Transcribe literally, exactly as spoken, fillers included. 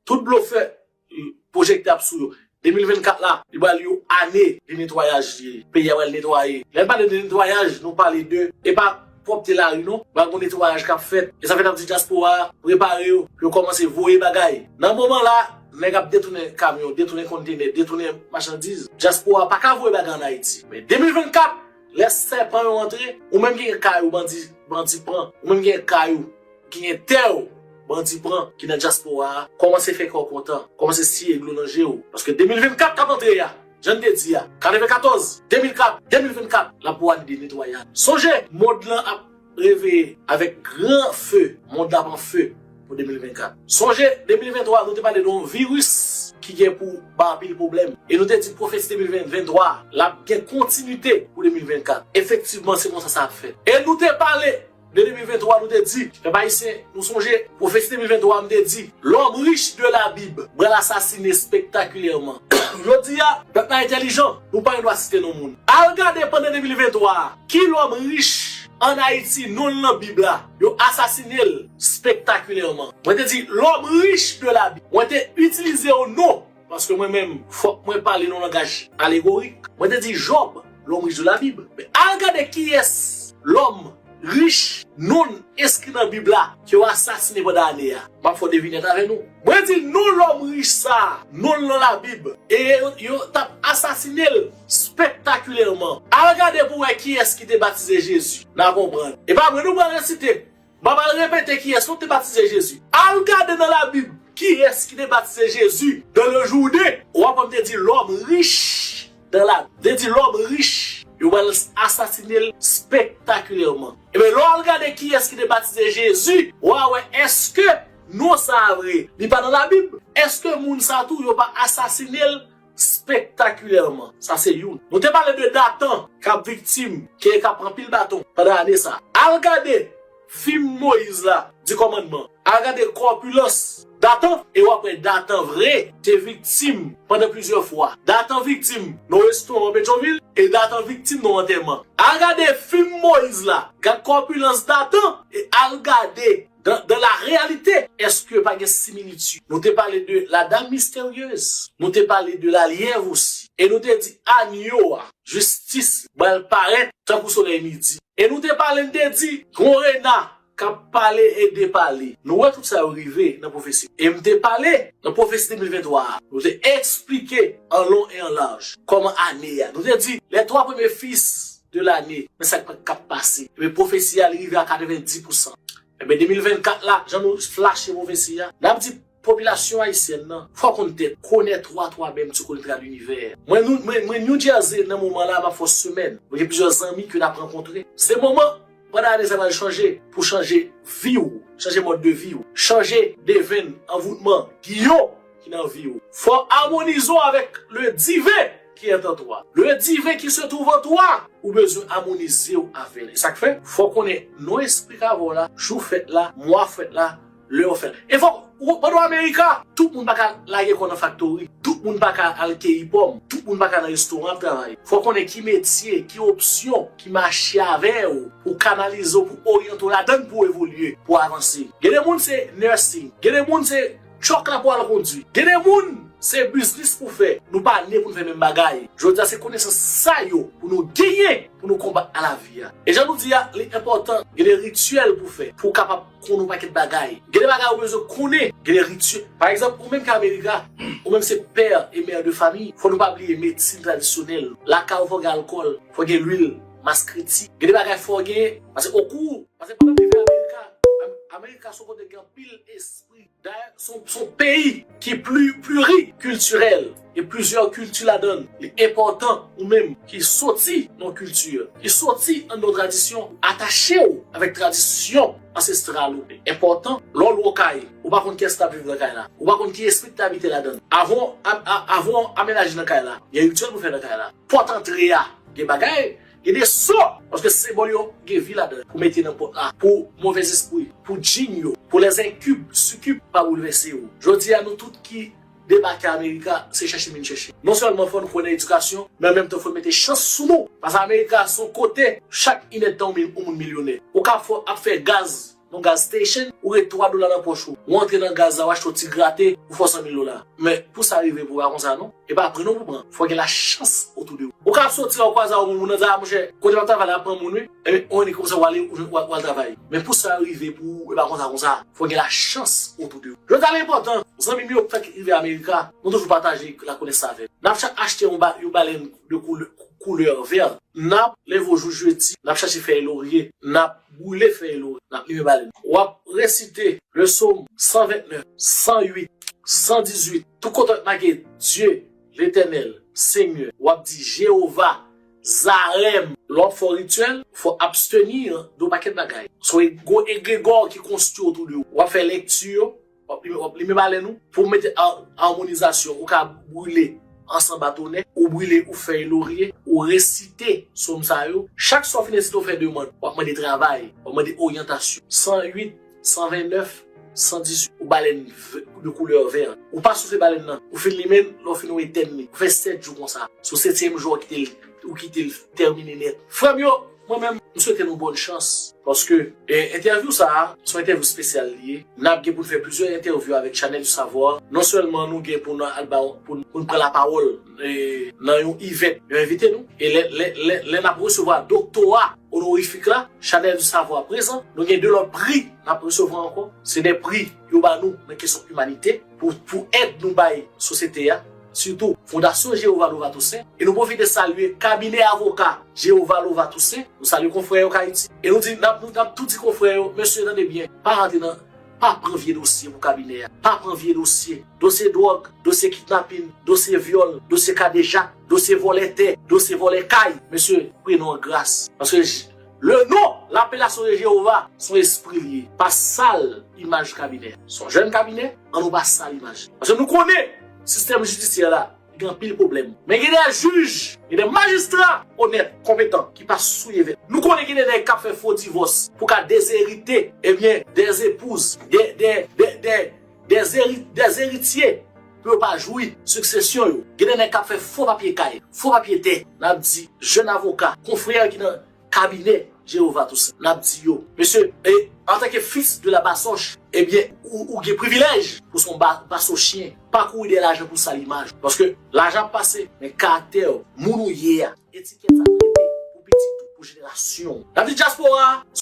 Tout blofè, pwojektè ap sou yo. De mil vennkat la, li pral yon ane de netwayaj li ye. Peyi a pral netwaye. Lè n pale de netwayaj, nou pale de, e pa pwòpte lari non. Pral gon netwayaj k ap fèt. E sa fè n ap di dyaspora a, prepare yo, pou yo kòmanse voye bagay. Nan moman la, nèg ap detounen kamyon, detounen kontenè, detounen machandiz. Dyaspora a pa ka voye bagay ann Ayiti. Men de mil vennkat, lè sèpan yo antre, ou menm ki gen kay ou bandi, bandi pran, ou menm ki gen kay ou, ki gen tè w, bandi pran, ki nan dyaspora a, kòmanse fè kè w kontan, kòmanse siye dlo nan je w. Paske de mil vennkat k ap antre a, jan n te di a, katrevenkatòz, de mil kat, de mil vennkat, l ap pou ane de netwayaj. Sonje, mond lan ap reveye avèk gran fe, mond lan ap an fe pou de mil vennkat. Sonje, de mil venntwa, nou te pale de yon viris ki gen pou bay anpil pwoblèm. E nou te di pwofesi de mil venntwa, l ap gen kontinite pou de mil vennkat. Efektivman, se konsa sa ap fèt. E nou te pale de de mil venntwa, nou te di, pèp ayisyen, nou sonje, pwofesi de mil venntwa, m te di, l'homme riche de la Bible pral asasine spektakilèman. Jodi a, pèp la entèlijan, nou pa gen dwa site non moun. Al gade pandan de mil venntwa a, ki lòm rich ann Ayiti, non l nan Bib la, yo asasine l spektakilèman. Mwen te di, l'homme riche de la Bible. Mwen te itilize yon non, paske mwen menm, fòk mwen pale nan yon langaj alegorik. Mwen te di, Jòb, l'homme riche de la Bible. Men al gade kiyès lòm rich, non l enskri nan Bib la, ke yo asasine pandan ane a. M ap fè yon devinèt avè nou. Mwen di non lòm rich sa a, non l nan Labib, e yo, yo t ap asasine l spektakilèman. Al gade pou w wè kiyès ki te batize Jezi. N a konprann. E pa vre, nou pral resite. M pa pral repete kiyès non te batize Jezi. Al gade nan Labib kiyès ki te batize Jezi dans le Jourdain. W ap wè m te di l'homme riche dans la, te di lòm rich, yo pral asasine l spektakilèman. Ebyen, lè w al gade kiyès ki te batize Jezi, w a wè èske non sa a vre, li pa nan Labib? Èske moun sa tou, yo pa asasine l spektakilèman? Sa se youn. Nou te pale de Datan k ap viktim, ke k ap pran pil baton pandan ane sa. Al gade fim Moyiz la, Di Kòmandman. Al gade kòpilans Datan, e w ap wè Datan vre te viktim pandan plizyè fwa. Datan viktim nan restoran Petyonvil, e Datan viktim nan antèman. Al gade fim Moyiz la, gad kòpilans Datan, e al gade dans, dans la réalité, èske pa gen similitid? Nou te pale de la dame mystérieuse, nou te pale de la lièv osi, e nou te di anyo a, jistis, pral parèt tankou solèy midi. E nou te pale, n te di, gon rena k ap pale e depale. Nou wè tout sa yo rive nan pwofesi. E m te pale nan pwofesi de mil venntwa a. Nou te eksplike an lon e an laj kòman ane a. Nou te di, les trois premiers fils de l'année, men sa k ap pase. Ebyen, pwofesi a, li rive a katrevenndis pousan. Ebyen, de mil vennkat la, jan nou flache pwofesi a, n ap di popilasyon ayisyèn nan, fò w konn tèt, connais-toi toi-même, tu connaîtras l'univers. Mwen, nou, mwen, mwen New Jersey nan moman la, m ap fè yon semèn. Mwen gen plizyè zanmi ke n ap rankontre. Se moman, pandan ane sa pral chanje, pou chanje vi w, chanje mòd de vi w, chanje devenn, anvoutman, giyon ki nan vi w. Fò w amonize w avèk le divin qui est en toi. Le divin qui se trouve en toi, ou bezwen amonize w avè l. E sa k fè, fò w konnen non espri k avè w la, jou fèt la, mwa fèt la, lè w fèt. E fò, ou, pandan w Amerika, tout moun pa ka lage kò nan faktori, tout moun pa ka al keyi pòm, tout moun pa ka nan restoran ap travay. Fò w konnen ki metye, ki opsyon ki mache avè w, pou kanalize w, pou oryante w ladan l, pou w evolye, pou w avanse. Gen de moun se nursing, gen de moun se tchòk la pou al kondwi. Gen de moun, se biznis pou fè. Nou pa ne pou n fè menm bagay. Jodi a, se konesans sa yo pou nou genyen, pou nou konbat a lavi a. E jan nou di a, li enpòtan, gen de rityèl pou fè, pou w kapab konn yon pakèt bagay. Gen de bagay ou bezwen konnen, gen de rityèl. Pa egzanp, ou menm ki Amerika, ou menm se pè e mè de fami, fò nou pa bliye medsin tradisyonèl. Lakay ou fò gen alkòl, fò gen lwil, mas kreti. Gen de bagay fò gen, paske okou, paske pandan m rive Amerika, Am-, Amerika se yon kote ki gen anpil espri. Dayè, se yon, se yon peyi ki pli, plirikiltirèl. Gen plizyè kilti ladan l. Li enpòtan ou menm ki soti nan yon kilti, ki soti anndan yon tradisyon, atache w avèk tradisyon ansestral ou. Li enpòtan, lè w lwe yon kay, ou pa konn kiyès k ap viv nan kay la. Ou pa konn ki espri k te abite ladan l. Avan w a-, a-, avan w amenaje nan kay la, gen rityèl pou fè nan kay la. Pòt antre a, gen bagay, gen de so, paske senbòl yo gen vi ladan l, pou mete nan pòt la, pou movèzespri, pou djin yo, pou lèzenkib, sikib pa boulvèse yo. Jodi a, nou tout ki debake Amerika, se chèche vin chèche. Non sèlman fò n kwè nan edikasyon, men an menm tan fò n mete chans sou nou. Paske Amerika se yon kote, chak inèdtan yon moun milyonè. Ou ka fè, ap fè gaz, nan gas station, ou ret twa dola nan pòch ou. Ou antre nan gaz la, ou achte yon ti grate, ou fè san mil dola. Men pou sa rive pou w pa konsa non. E pa pri non pou pran. Fò gen lachans otou de ou. Ou ka ap soti la, ou kwaze ak yon moun nan di a monchè, kote m ap travay la ap pran moun wi. Ebyen, ou annik konsa w ale, ou al travay. Men pou sa rive pou ou, e pa konsa konsa. Fò gen lachans otou de ou. Jodi a l enpòtan. Zanmi m yo k fèk rive Amerika, nou toujou pataje lakonès avè l. N ap chak achte yon, ba, yon balèn de koulè, koulè vè. N ap leve jou jedi, n ap chache fèy lorye, n ap brile fèy lorye, n ap limen balèn. W ap resite le Sòm san vennèf, san uit, san dizuit. Tout kote w make Dye, Letènèl, Senyè, w ap di Jewova, Zarèm. Lè w ap fè w rityèl, fò w absteni de yon pakèt bagay. Se yon gwo egregò ki konstwi otou de ou. W ap fè lekti yo, w ap limen, w ap limen balèn ou, pou w mete a-, amonizasyon, ou ka brile ansanm a tonè, ou brile ou fèy lorye, ou resite sòm sa yo. Chak swa w fin resite, w fè demann, w ap mande travay, w ap mande oryantasyon. San uit, san vennèf, san dizuit, ou balèn v-, de koulè vè. Ou pa soufle balèn nan, ou fin limen l, lè w fin ou etèn li. Ou fè sèt jou konsa. Sou setyèm jou, ou kite l, ou kite l tèmine nèt. Frè m yo, mwen menm, m swete nou bòn chans. Paske, e, entèvyou sa a, se yon entèvyou espesyal li ye. N ap gen pou n fè plizyè entèvyou avèk Chanèl di Savwa. Non sèlman nou gen pou n al ba, pou n, pou n pran lapawòl, e, nan yon event, yo envite nou. E lè, lè, lè, lè n ap resevwa doktora onorifik la, Chanèl di Savwa prezan. Nou gen de lòt pri n ap resevwa ankò. Se de pri yo ba nou nan kesyon imanite pou, pou èd nou bay sosyete a. Sitou Fondasyon Jewova Lova Toussaint. E nou pwofite salye kabinè avoka Jewova Lova Toussaint. Nou salye konfrè yo k Ayiti. E nou di, n ap, nou, n ap tou di konfrè yo, mesye, tande byen, pa rantre nan, pa pran vye dosye pou kabinè a. Pa pran vye dosye. Dosye dwòg, dosye kidnapin, dosye vyòl, dosye kadejak, dosye vòlè tè, dosye vòlè kay. Mesye, priye nou an gras. Paske j-, le non, lapelasyon de Jewova, se yon espri li ye. Pa sal imaj kabinè. Se yon jèn kabinè, ann nou pa sal imaj. Paske nou konnen sistèm jidisyè la, gen anpil pwoblèm. Men gen de jij, gen de majistra onèt, konpetan, ki pa souye vèt. Nou konnen gen de nèg k ap fè fo divòs pou ka dezerite, ebyen, dèzepouz, de, de, de, de, dèzeri-, dèzeritye, pou yo pa jwi siksesyon yo. Gen de nèg k ap fè fo papye kay, fo papye tè. N ap di, jèn avoka, konfrè ki nan kabinè Jewova Toussaint. N ap di yo, mesye, e, antanke fis de la basoch, ebyen, ou, ou gen privilèj pou se yon ba-, basochyen. Pa kouri dèyè lajan pou sal imaj ou. Paske lajan ap pase, men karaktè w, moun ou ye a, etikèt sa ap rete pou pitit ou, pou jenerasyon w. N ap di dyaspora,